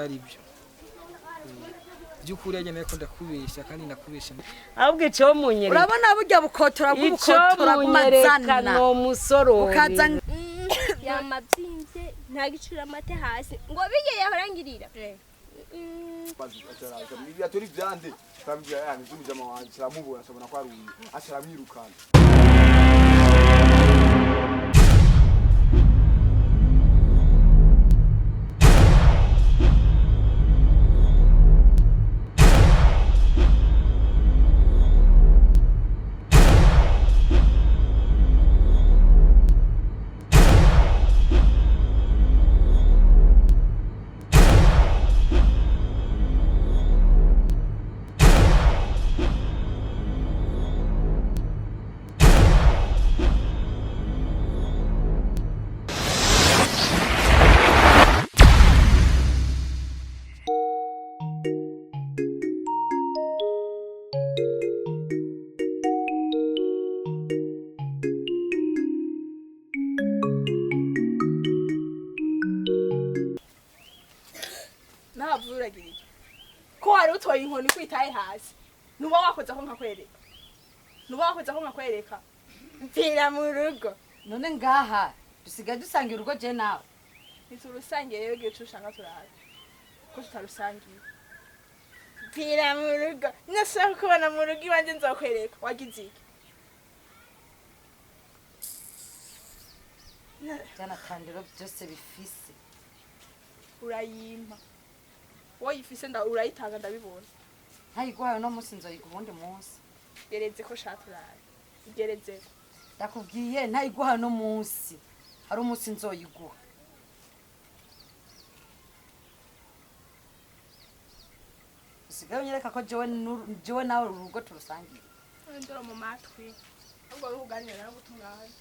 Byari byo by'ukuri yageneye ko ndakubeshya kandi ndakubeshya. Ahubwo ico munyereka. Urabona burya bukotora ico bw'ubukotora munyereka bw'umazana no musorori. Bukaza. Yamabyimbye ntagicura amate hasi ngo bijye yahorangirira. Atori vyande tambwira yani zumujama wanje kiramubona ashabona ko ari uyu acaramwirukana. Nahavuye uragira iki ko wari utoye inkoni kwitaye hasi? Nuba wakoze aho nkakwereka, nuba wakoze aho nkakwereka mpfira mu rugo. None ngaha dusigaye dusangira urugo je nawe? Ntiturusangiye rero, igihe ushaka turabe ko tutarusangiye. Mpfira mu rugo, nashaka kubona mu rugo iwanjye nzakwereka wagize iki. Byanatandiro byose bifise. Urayimpa wowe yifise nda urayitanga ndabibona. Ntayiguhaye uno munsi, nzoyiga uwundi munsi. Gereze ko shaka turabe igereze ko. Ndakubwiye, ntayiguhaye uno munsi, hari umunsi nzoyiguha. Usigaye unyereka ko jewe nawe urugo turusangiye. Ndoro mu matwi ahubwo ari ukuganira no gutunganya.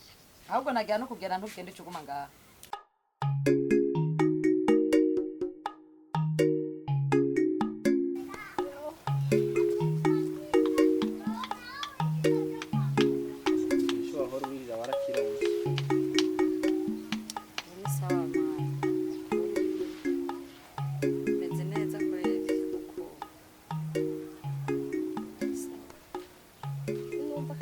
Ahubwo nagira no kugenda, ntugende, uca uguma ngaha. Icyo wahora urira warakironse. Ni sawa mwana, meze neza kweli kuko Numva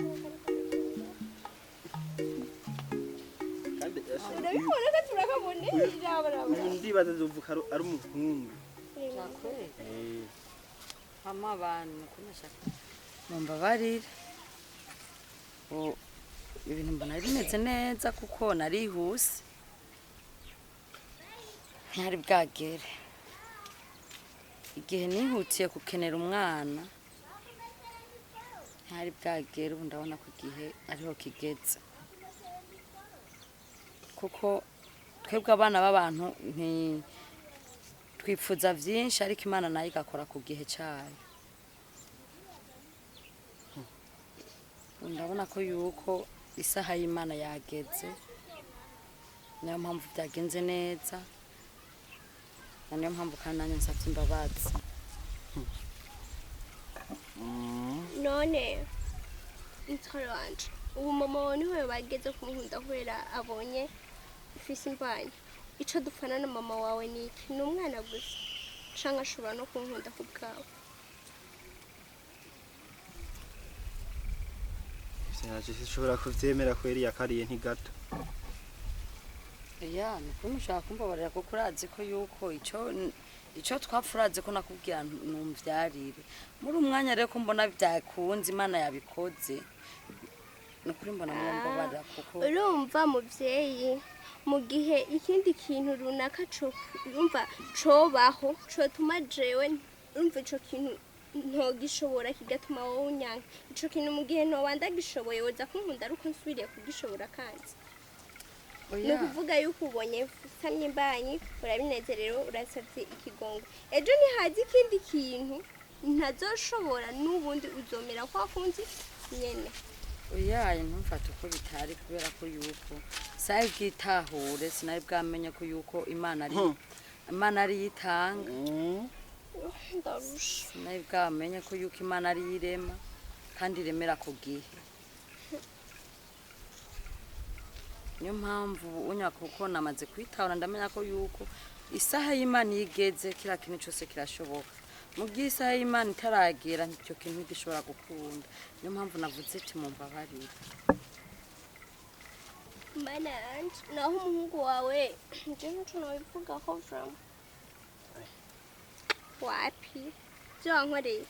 Kandi urabibona ko turakabona irabara. Uyu ndibaza azovuka ari umuhungu. Kweli? Eh. Hama abantu kunashaka mumbabarire. Ibintu mbona bimeze neza kuko narihuse, ntihari bwagere igihe nihutiye gukenera umwana, ntihari bwagere. Ubu ndabona ko igihe ariho kigeze, kuko twebwe abana b'abantu nti twifuza byinshi, ariko Imana nayo igakora ku gihe cyayo. Ubu ndabona ko yuko isaha y'Imana yageze, niyo mpamvu byagenze neza, na niyo mpamvu kandi nanjye nsabye imbabazi. None mutwaro wanje, ubu mama wawe niwe bageze kumunkunda kubera abonye ufise imbanyi. Ico dupfana na mama wawe ni iki? Ni umwana gusa canke ashobora no kunkunda ku bwawe? Ivyo navyo sinshobora kuvyemera kweri, yakariye ntigato. Ya, ni ukuntu ushaka kumbabarira, kuko urazi ko yuko ico twapfa, urazi ko nakubwira numvyarire muri umwanya. Rero ko mbona byakunze, Imana yabikoze, ni ukuri mbona mwombabarira kuko Urumva muvyeyi, mu gihe ikindi kintu runaka co urumva cobaho cotuma jewe urumva ico kintu ntogishobora, kigatuma wowe unyanka ico kintu, mu gihe ntoba ndagishoboye woza kunkunda ari uko nsubiriye kugishobora kandi ni Oya. ukuvuga yuko ubonye usamye imbanyi urabinezerewe, urasabye ikigongo, ejo nihaza ikindi kintu ntazoshobora n'ubundi uzomera kwa kundi nyene. Oya, ntumfate uko bitari, kubera ko yuko sinari bwitahure, sinari bwamenye ko yuko Imana ari yitanga. Ndarusha. Sinari bwamenye ko yuko Imana ari irema kandi iremera ku gihe. Niyo mpamvu ubu unya kuko namaze kwitahura, ndamenya ko yuko Isaha y'Imana iyo igeze, kiriya kintu cyose kirashoboka. Mu gihe isaha y'Imana itaragera, icyo kintu ntigishobora gukunda. Niyo mpamvu navuze ati mumbabarire. Mana yanje, naho umuhungu wawe nje nco nobivugaho vraiment, wapi ivyo wankoreye.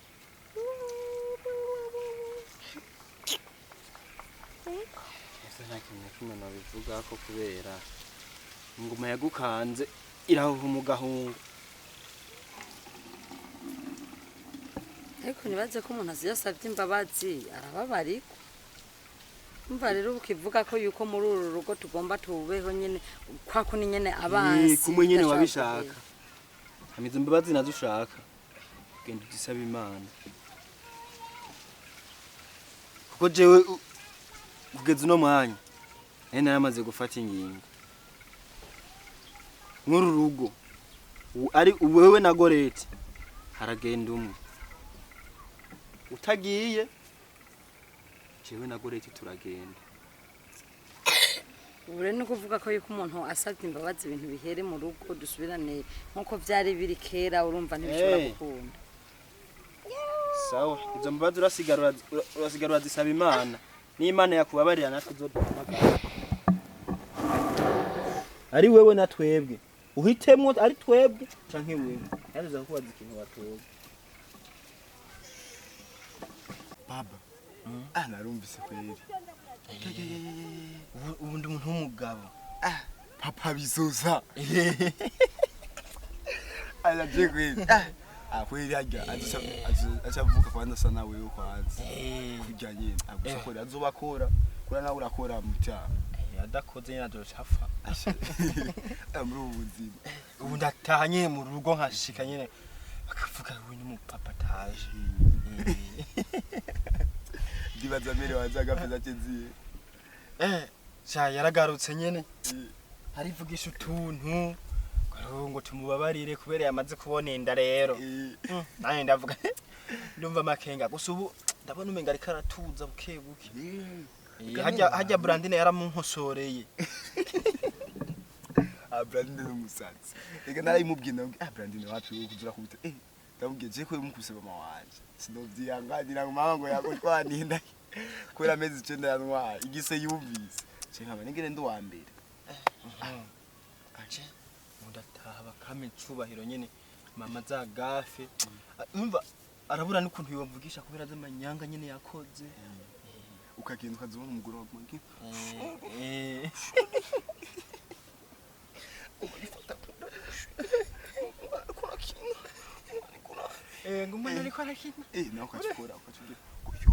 Ego. Ese nta kintu na kimwe nabivuga ko kubera ingoma yagukanze irahuha umugahunga. Ariko ntibaze ko umuntu azi asabye imbabazi arababarigwa. Umva rero, ukivuga ko yuko muri uru rugo tugomba tubeho nyine kwa kundi nyene abansi. Kumwe nyene tudashobora wabishaka. kuheba. Hama izo mbabazi nazo ushaka, genda uzisabe Imana, kuko jewe kugeza uno mwanya nari naramaze gufata ingingo nk'uru rugo ari wewe na Goreti, haragenda umwe. Utagiye, jewe na Goreti turagenda. Ubu rero ni ukuvuga ko yuko umuntu asabye imbabazi ibintu bihere mu rugo, dusubirane nk'uko byari biri kera, urumva ntibishobora gukunda. Sawa, izo mbabazi urasigara urazisaba Imana. N'Imana yakubabarira, natwe uzoduhamagara, ari wewe na twebwe. Uhitemwo, ari twebwe canke wewe. Yaruza kubaza ikintu watoye. Baba, ah, narumvise kweri. Ubu ndi umuntu w'umugabo. Papa bizoza araje kweri. Ah, kweri harya acavuka kwanza asa nawe yo kwanza kurya nyene agusa kora azobakora kora nawe urakora mu cyaha. Adakoze nyene azoca apfa. Muri ubu buzima. Ubu ndataha nyene mu rugo, nkashika nyene bakavuga uyu ni umupapa ataje. Ndibaza mbere waza agapeza keziye. Sha, yaragarutse nyene arivugisha utuntu ngo tumubabarire kubera yamaze kubona inda rero. Nanjye ndavuga, ndumva amakenga, gusa ubu ndabona umenga ariko aratuza buke buke. Hajya Brandine yaramunkosoreye. Ah, Brandine n'umusatsi reka narayimubwiye, ndamubwiye: "Ah, Brandine, wapi wowe kuzura kubita." Ndamubwiye je ko mukuse mama wanje sinovyihanganira ngo mama ngo yakotwana inda kubera amezi 9 yantwaye igise yumvise je nkaba ningene ndi uwa mbere. Ubu ndataha bakame icubahiro nyene mama za gafe. Umva, arabura n'ukuntu yomvugisha kubera z'amanyanga nyene yakoze. Ukagenda ukazibona umugore wawe. Ngo umwana ariko arakina. Nawe ukacikora ukacibwira ngo yo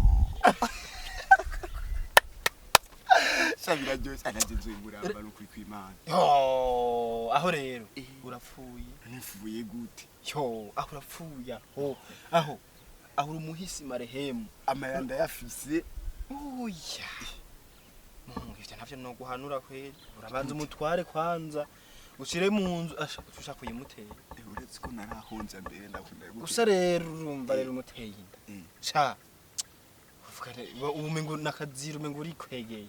sha biraryoshye, anaje nzoyimuramba n'ukuri kw'Imana. Yo, aho rero urapfuye. Nifuye gute? Yo, aho urapfuye, aho uri umuhisi marehemu. Amaya ndayafise. Oya muhungu, ivyo navyo no guhanura kweri, urabanza umutware kwanza ushire mu nzu ushaka kuyimutera. Uretse ko narahonja mbere ndakunda. Gusa rero urumva rero umuteye inda, sha uvuga ubu umengo nakazira, umengo urikwegeye.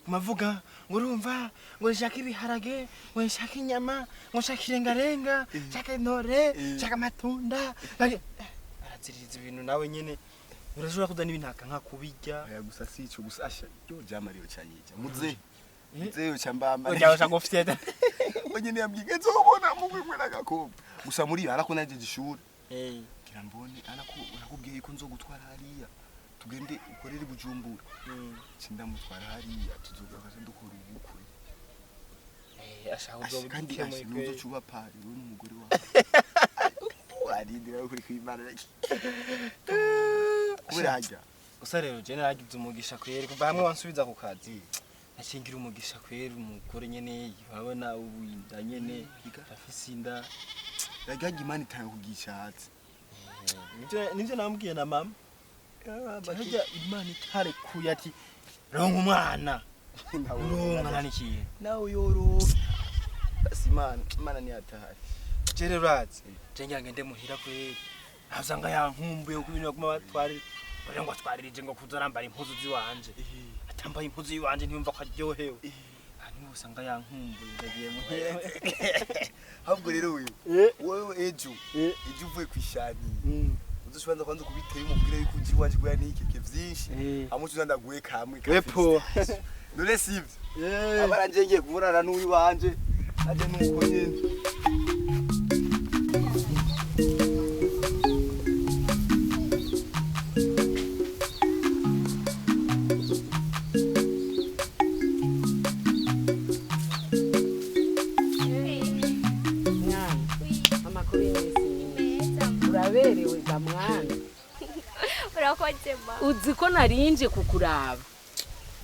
Mavuga ngo urumva ngo nshaka ibiharage, ngo nshaka inyama, ngo nshaka irengarenga, nshaka intore, nshaka amatunda. Araziririza ibintu nawe nyene urashobora kuzana ibintu akanka kubirya. Oya, gusa si ico gusa, asha yo jamariyo canyija muze muze yo cambamba. Urya ushaka gufyeta. Onyene yambwiye nzobona mugwe n'agakobwa gusa muri iyo arako najeje ishuri ngira mbone arako arakubwiye yuko nzogutwara hariya tugende ukorere i Bujumbura, sindamutwara hariya tuzogaruka dukora ubukwe. Ashaka Asha, uzoba kandi ugikemuye asha kweri. nuzoca uba pari wowe n'umugore wawe arindira kuri kw'Imana kubera harya. Gusa rero je naragize umugisha kweri kuva hamwe wansubiza ku kazi, nacingira umugisha kweri umugore nyene urabona ubu inda nyene afise inda. Yarya Imana itanga kugishatse. Nivyo namubwiye na mama. Harya Imana itarekuye ati ronka umwana, uronka nta n'ikintu. Nawe yoro basi Imana ntiyatahari. Je rero urazi je ngira ngende muhira kweri, aho usanga yankumbuye kuko ibintu baguma batwarira bari ngo atwaririje ngo kuza arambara impuzu ziwanje, atambaye impuzu yiwanje ntiyumva ko aryohewe. Usanga yankumbuye ndagiye muhira. Ahubwo rero wewe wewe ejo ejo uvuye kwishani uzoshibanza kwanza kubiteye umubwire yuko uji wanje kuya nikeke vyinshi hamwe uza ndaguye kamwe. Wepo. None sivyo? Abaranje ngiye kuburana n'uwi wanje aje nuko nyene. Mwana, amakuru y'iminsi? Uraberewe ga mwana. Urakoze ma. Uzi ko narinje kukuraba,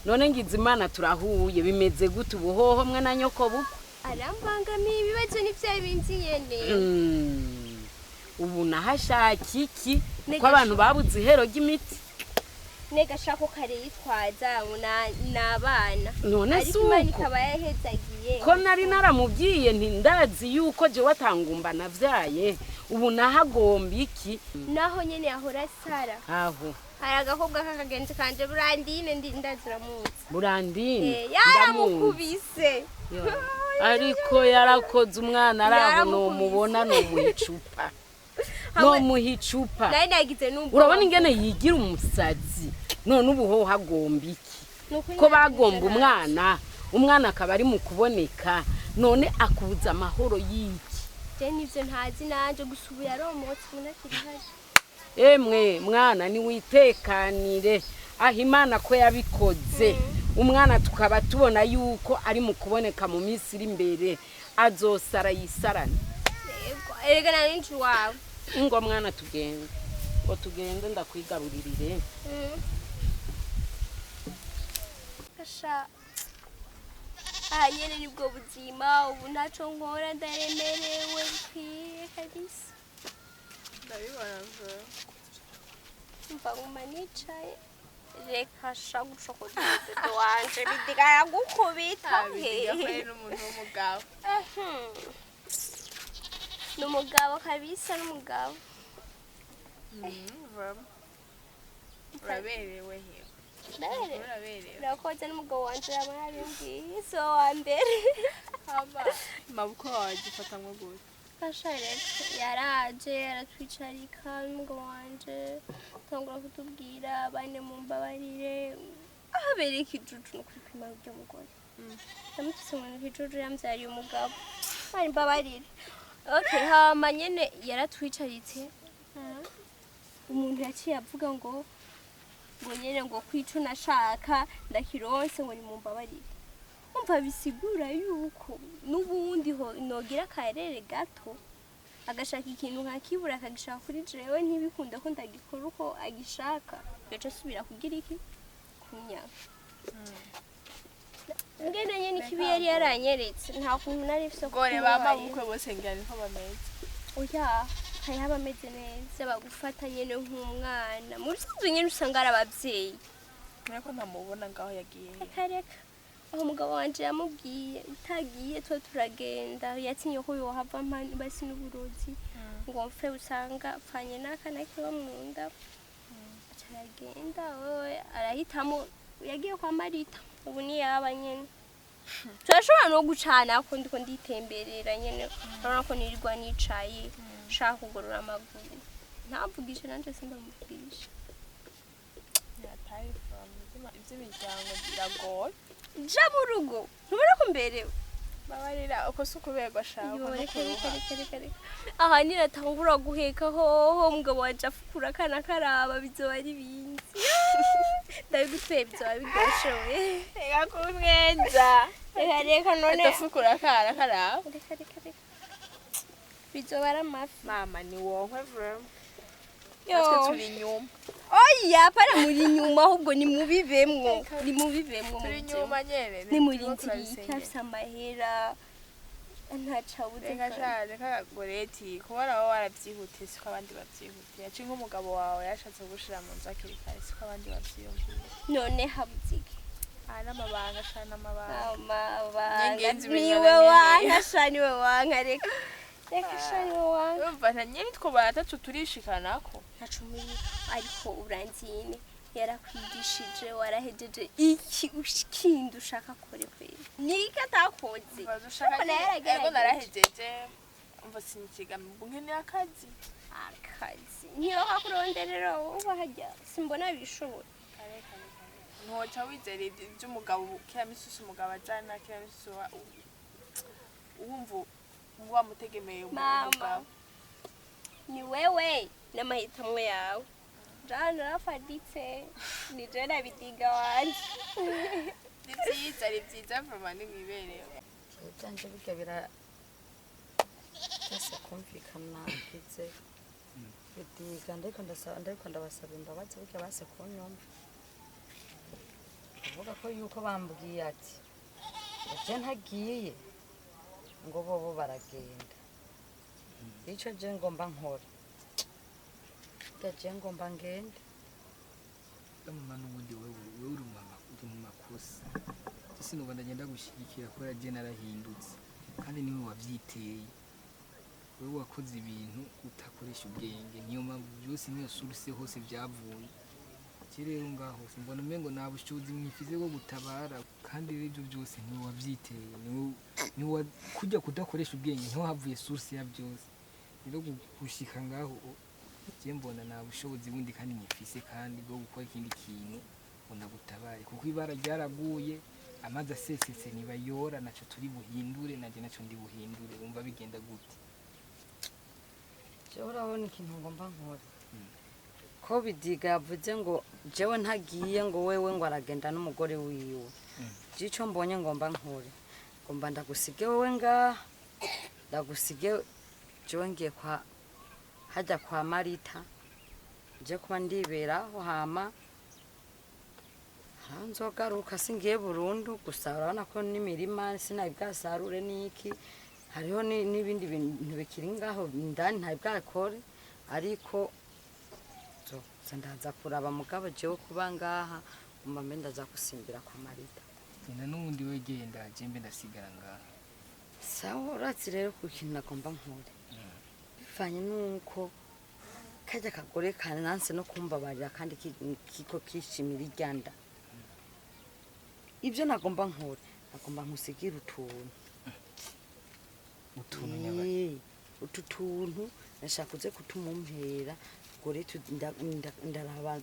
none ngize Imana turahuye. Bimeze gute ubuhoho mwe na nyoko bukwe? Arambangamiye, ibibazo ni vya bindi nyene. Ubu nahashaka iki ko abantu babuze ihero ry'imiti? Nega shaka ko kare yitwaza ngo n'abana. None si ariko Imana uko ikaba yahezagiye. Ko nari naramubwiye nti ndazi yuko jewe atangumba navyaye, ubu nahagomba iki? Naho nyene yahora sara. Aho. Hari agakobwa k'akagenzi kanje Burandine, ndi ndaziramuzi. Burandine? Eh, yaramukubise. Yo. Ariko yarakoze umwana araho. Yaramukubise. Nomubona nomuha icupa, nomuha icupa. Nari nagize n'ubwo. Urabona ingene yigira umusazi? None ubu ho hagomba iki? Nukuri Ko nagize bagomba nabi. umwana, umwana akaba ari mu kuboneka, none akubuza amahoro y'iki? Je nivyo ntazi nanje, gusa ubu yaromotse, ubu ntakiri hari. Emwe mwana, niwitekanire aho Imana ko yabikoze, umwana tukaba tubona yuko ari mu kuboneka mu minsi iri imbere, azosara yisarane. Yego, erega nari nje iwawe. Ngo mwana, tugende, ngo tugende ndakwigaburirire. Kasha aha nyene nibwo buzima ubu, ntaco nkora, ndaremerewe bikwiye kabisa. Ndabibona vuba. Mva nguma nicaye, reka sha gucokoza umudodo wanje, bidiga yagukubita. Bidiga kweri n'umuntu w'umugabo. Ni umugabo kabisa, n'umugabo. Vuba. Uraberewe hewe. Ndaberewe. Uraberewe. Urakoze, n'umugabo wanje yaba yabimbwiye, si wowe wa mbere. Hama mabukwe wawe agifatamwo gute? Kasha reka, yaraje aratwicarika n'umugabo wanje, atangura kutubwira bane mumbabarire, ahabereye ikijuju. Ni ukuri kwimara urya mugore ndamutse ngo ni ikijuju, yambyariye umugabo, bari mbabarire. Okay, hama nyene yaratwicaritse, umuntu yaciye avuga ngo nyene ngo kwico nashaka ndakironse, ngo nimumbabarire. Umva, bisigura yuko n'ubundi ho nogira akarere gato, agashaka ikintu nkakibura, akagishaka kuri jewe ntibikunde ko ndagikora uko agishaka, gaca asubira kugira iki kunyaka ngene nyene ikibi yari yaranyeretse. Nta kuntu nari mfise ko Gore ba kumubabarira. mabukwe bose ngira niko bameze. Oya, hariho abameze neza, bagufata nyene nk'umwana. Mu bisanzwe nyene usanga ari abavyeyi. Nako ntamubona ngaho, yagiye he? Reka reka, aho umugabo wanje yamubwiye utagiye tuba turagenda, yatinye ko yohava basi n'uburozi ngo mfe, usanga pfanye n'akana kiba mu nda. Aca aragenda, wewe arahitamo, yagiye kwa Marita, ubu niyaba nyene turashobora no gucana ko ndiko nditemberera nyene, urabona ko nirirwa nicaye nshaka kugorora amaguru. Ntamvugishe nanje sindamuvugisha. Yataye from iby'imiryango biragoye. Ja mu rugo, ntubona ko mberewe? Babarira, uko si ukuberwa shaka. Yo, no reka reka. kuruha. Reka reka reka, aha niratangura guheka hoho, umugabo wanje afukura akana karaba, bizoba ari bindi ndabiguteye, bizoba biryoshe we. Reka kumwenza. Reka reka none. Adafukura akana karaba. Reka reka reka, bizoba ari amafi. Mama, ni wowe vraiment. Yo. Natwe turi inyuma. Oya, para muri inyuma, ahubwo nimubivemwo, nimubivemwo. Turi Mubivemwo. inyuma nyene. Nimurindiriye iki? Afise amahera, ntacabuze. Reka sha, reka goreti, kubona wowe waravyihutiye siko abandi bavyihutiye. Aci nk'umugabo wawe yashatse kugushira mu nzu hakiri kare, siko abandi bavyiyumviye. None habuze iki? Ah, n'amabanga sha, n'amabanga. Amabanga. Nyengenzi. Niwe Binyana. wanka sha, niwe wanka, reka reka sha, niwe wanka. Urumva nta nyene two baratacu turishikanako. Ntaco muri, ariko uranzine. Yarakwigishije, warahejeje, iki kindi ushaka kore kweli? Niki atakoze? Mbaza ushaka Urabona iki? yaragerageza. Ego, narahejeje, umva, sinikiga, nkeneye akazi. Akazi niyo kakuronderera wowe hajya, simbona bishoboye. Ntoca wizera iby'umugabo kila misi yose umugabo azana kila misi yose wumva wamutegemeye Mama. umugabo. Ni wewe n'amahitamo yawe. Jana narafaditse, ni je nabidiga wanje. Ni byiza, ni byiza vraiment, nimwibereho. Ibyanje burya bira byose kumvikana bwize bidiga, ndiko ndasaba, ndiko ndabasaba imbabazi. Burya base kunyumva kuvuga ko yuko bambwiye ati je ntagiye, ngo bobo baragenda. Ico je ngomba nkora, burya je ngomba ngende. Mama, n'ubundi wewe uri mu uri mu makosa. Sinubwo ndagenda gushyigikira kubera je narahindutse, kandi niwe wavyiteye. Wewe wakoze ibintu utakoresha ubwenge, niyo mpamvu byose, niyo source hose byavuye. Je rero ngaho mbona umengo nta bushobozi mwifize bwo gutabara, kandi rero ibyo byose niwe wavyiteye, niwe kujya kudakoresha ubwenge, niho havuye source ya byose. Rero gushika ngaho, je mbona nta bushobozi bundi kandi nyifise kandi bwo gukora ikindi kintu ngo ndagutabare, kuko ibara ryaraguye, amazi asesetse ntibayora. Naco turi buhindure, naje naco ndi buhindure. Wumva bigenda gute? Jewe urabona ikintu ngomba nkora, ko bidiga yavuze ngo jewe ntagiye, ngo wewe ngo aragenda n'umugore wiwe. Je ico mbonye ngomba nkore, ngomba ndagusige wewe ngaha, ndagusige. Jewe ngiye kwa hajya kwa Marita, nje kuba ndiberaho, hama haraho nzogaruka. Singiye burundu, gusa urabona ko n'imirima sinabwasarure n'iki, hariho n'ibindi bintu bikiri ngaho indani ntari bwakore, ariko nzoza ndaza kuraba. Mugabo jewe kuba ngaha, ngomba mbe ndaza gusimbira kwa Marita. Genda n'ubundi we, genda, je mbe ndasigara ngaha. Sawa. Uratsi rero ku kintu nagomba nkore, bivanye n'uko kajya kagore kananse no kumbabarira, kandi kiko kishimira iryanda, ibyo nagomba nkore, nagomba nkusigire utuntu. Utuntu nyabaki? Utu tuntu nashaka uze kutumumpera gore, ndaraba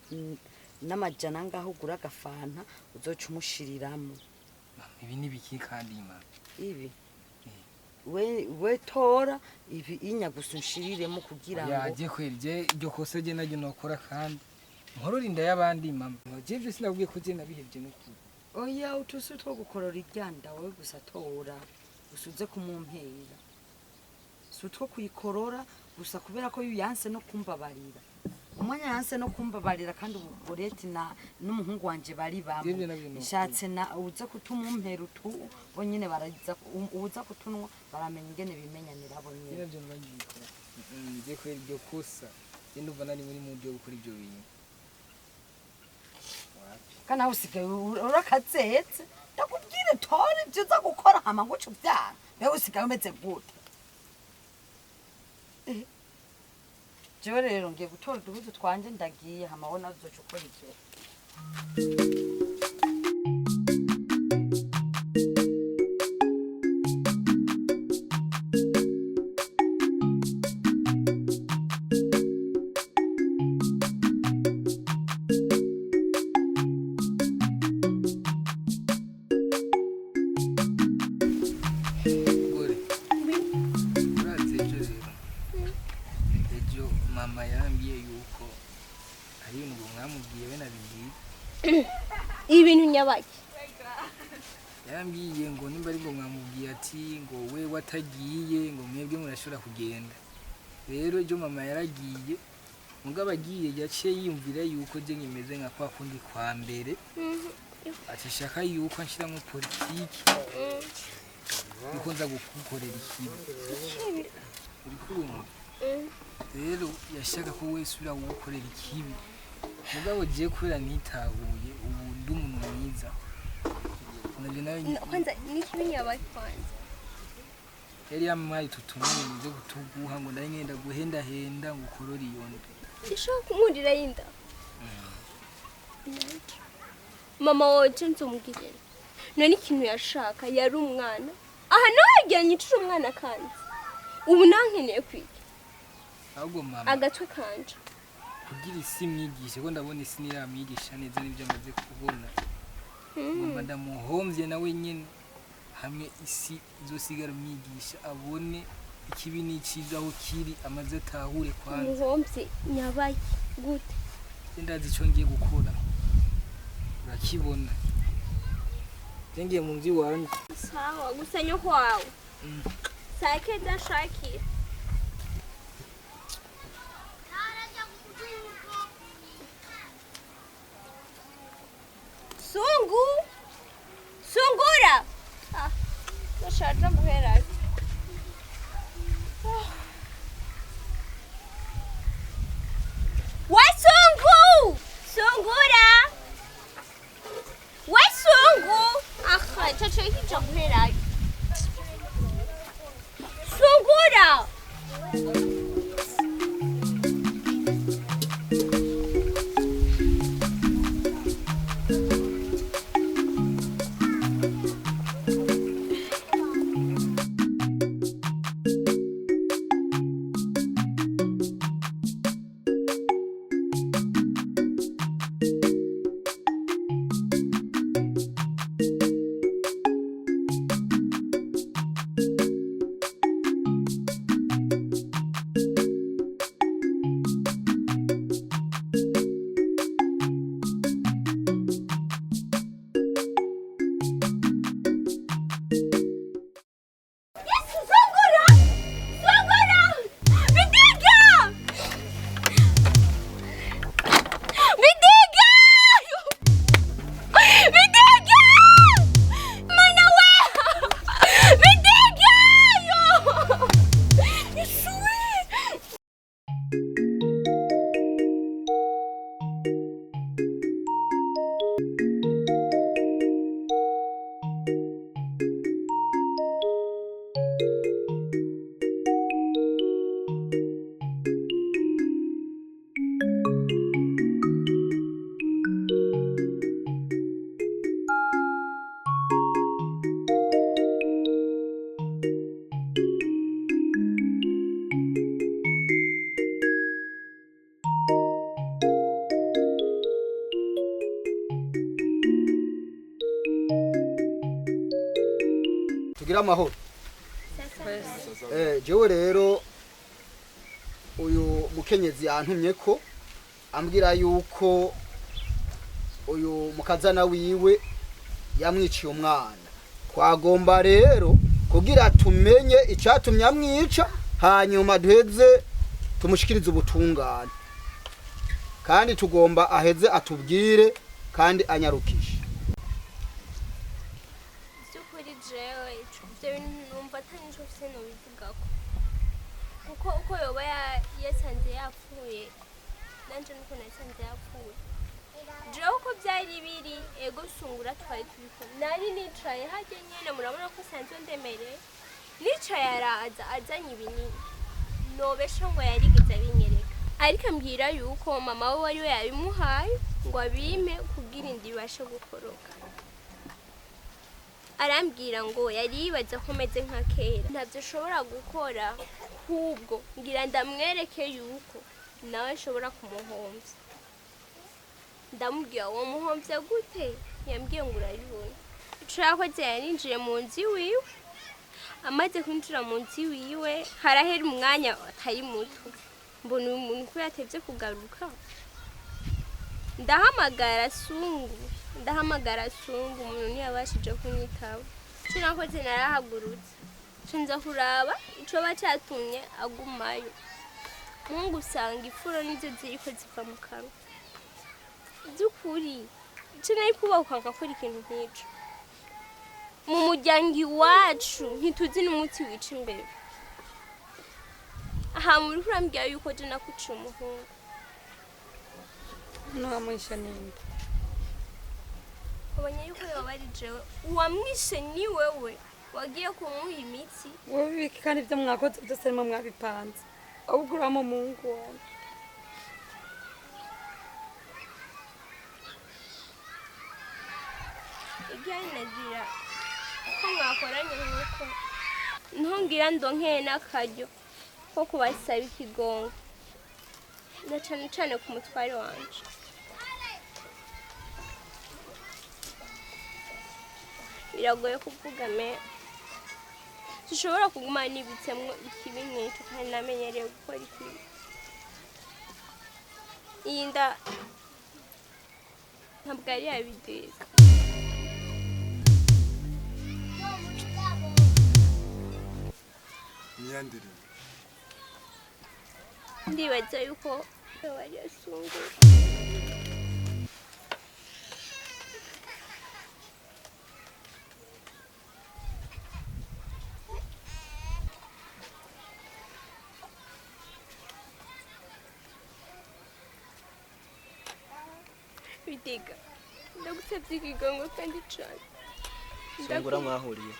n'amajana ngaho ugura agafanta, uzoca umushyiriramo. Mama, ibi ni biki kandi, mama? Ibi we tora ibi inya gusa unshiriremo kugira ngo Yaje kweri, je iryo kosa je naryo nokora, kandi nkorora inda y'abandi? Mama, je byo sinabwiye ko je nabihevye n'ukuri. Oya, utusi two gukorora iryanda, wowe gusa tora gusa uze kumumpera, si utwo kuyikorora gusa, kubera ko yanse no kumbabarira, umwanya yanse no kumbabarira, kandi ubu Goreti na n'umuhungu wanje bari bamwe. Ivyo navyo ni ukuri. Nshatse na uza kutumumpera utu, bo nyene baraza, uza kutunwa baramenya ingene bimenyanira bo Je nyene. navyo ntibagikora. Je kweri iryo kosa je ndumva nari muri mu byo gukora ibyo bintu, wapi. Kandi nawe usigaye urakazetse, ndakubwire tora ibyo uza gukora, hama ngo uce uvyara. Mbega usigaye umeze gute? Jewe rero ngiye gutora uduhuzu twanje, ndagiye, hama wowe nawe uzoca ukora ivyo. Gore, urazi ejo rero, ejo mama yarambwiye yuko hari ibintu ngo mwamubwiye be nabibwiye. Ibintu nyabaki? Yarambwiye ngo nimba ari ngo mwamubwiye ati ngo we watagiye, ngo mwebwe murashobora kugenda. Rero ejo mama yaragiye, mugabo agiye yaciye yiyumvira yuko je nkimeze nka kwa kundi kwa mbere, ati shaka yuko anshyiramo politiki, yuko nza kugukorera ikibi. Uri kurumva? Rero yashaka ko wese uriya wukorera ikibi, mugabo je kubera nitahuye, ubu ndi umuntu mwiza nabyo nawe. Kwanza n'ikibi nyabaki kwanza? Yari yampaye utu tunini nze kutuguha, ngo nari ngenda guhendahenda ngo ukorore iyo nda. Ishobora kunkurira y'inda? Nanje mama wawe je nzomubwirira none ikintu yashaka yari umwana aha nawe yagira nyicira umwana kandi ubu nankeneye kwiga Ahubwo mama, agatwe kanje kugira isi mwigishe ko ndabona isi ntiramwigisha neza n'ibyo amaze kubona. Ngomba ndamuhomvye nawe nyene, hamwe isi izosigara umwigisha abone ikibi n'iciza aho kiri, amaze atahure kwanza. Umuhomvye nyabaye gute? Je ndazi ico ngiye gukora, urakibona. Je ngiye mu nzu iwanje. Sawa, gusa nyoko wawe saa kenda ashakira. Sungu, sungura. Ah, ndashaje guherayo. We sungu, sungura, we sungu. Aha, ico co kija guherayo. Sungura. Yesu, sungura! Sungura! Bidiga! Bidiga! Bidiga! Mana we! Bidiga! Yesu we! Tugira amahoro. Jewe rero uyu mukenyezi yantumye ko ambwira yuko uyu mukazana wiwe yamwiciye umwana. Twagomba rero kugira tumenye icyatumye amwica, hanyuma duheze tumushikirize ubutungane, kandi tugomba aheze atubwire kandi anyarukishe. By'ukuri jewe ibyo bintu numva atari nico mfise nobivugako, kuko uko yoba yasanze yapfuye nanje nuko nasanze yapfuye. Jewe uko byari biri, ego sungura twari turi kumwe, nari nicaye harya nyene, murabona ko sanzwe ndemereye, nicaye araza azanye ibinini nobesha ngo yarigeze abinyereka, ariko ambwira yuko mama we wari we yabimuhaye ngo abime kugira inda ibashe gukoroka. Arambwira ngo yari yibaza ko meze nka kera ntabyo ashobora gukora, ahubwo ngira ndamwereke yuko nawe nshobora kumuhombya. Ndamubwira uwo muhombya gute? Yambwiye ngo urabibona. Ico yakoze yarinjiye mu nzu iwiwe, amaze kwinjira mu nzu iwiwe harahera umwanya atari muto, mbona uyu muntu ko yatevye kugaruka, ndahamagara sungu, ndahamagara sungu, umuntu ntiyabashije kunyitaba. Ico nakoze narahagurutse nca nza kuraba icoba catumye agumayo. Mungu usanga ifuro nizo ziriko ziva mu kanwa. By'ukuri ico nari kubahuka ngakora ikintu nk'ico mu muryango iwacu, ntituzi n'umuti wica imbeba. Aha muri kurambwira yuko je nakuciye umuhungu. Ntiwamwishe ninde? Ubonye yuko yoba ari jewe uwamwishe, ni wewe wagiye kumuha imiti. Wowe biki kandi ibyo mwakoze byose arimo mwabipanze, ahubwo uramo umuhungu wanjye. Igihari nagira ko mwakoranye nk'uko ntungira ndonkeye n'akaryo ko kubasaba ikigongo na cane cane ku mutware wanje. Biragoye kuvuga me sinshobora kuguma nibitsemwo ikibi nk'ico kandi namenyereye gukora ikibi. Iyi nda ntabwo ari iy'Abidega. Niyandere. Ndibaza yuko wari asungura. Bidega, ndagusabye ikigongo kandi cane. Sungura mwahuriye.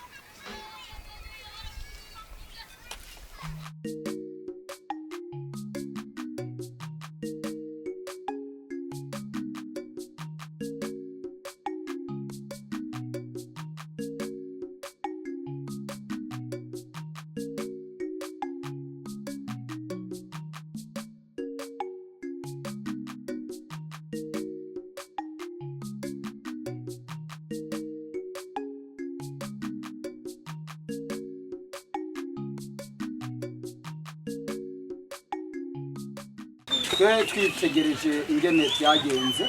Twe twitegereje ingene byagenze,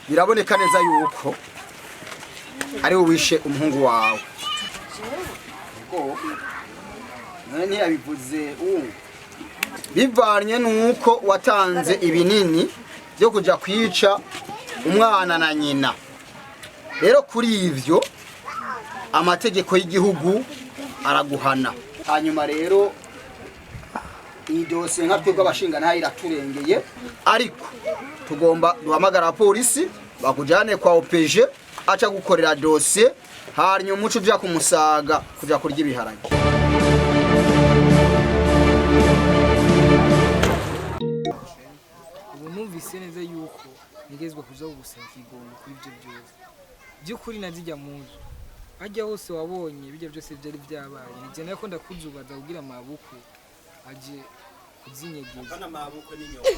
biraboneka neza yuko ari wowe wishe umuhungu wawe. Ubwo none ntiyabivuze ubu bivanye nuko watanze ibinini byo kuja kwica umwana na nyina. Rero kuri ivyo amategeko y'igihugu araguhana. Hanyuma rero iyi dosiye nka twebwe abashingantahe iraturengeye, ariko tugomba duhamagara abapolisi bakujane kwa OPG aca gukorera dosiye, hanyuma umuco uja kumusaga kuja kurya ibiharage. Ubu numvise neza yuko nigezwa kuza gusaba ikigongo kuri ibyo byose. By'ukuri nazijya mu nzu hajya hose wabonye bijya byose byari byabaye, nijye nako ndakuzubaza kugira amaboko aje kuzinyegeza. Apana mabukwe n'inyoko.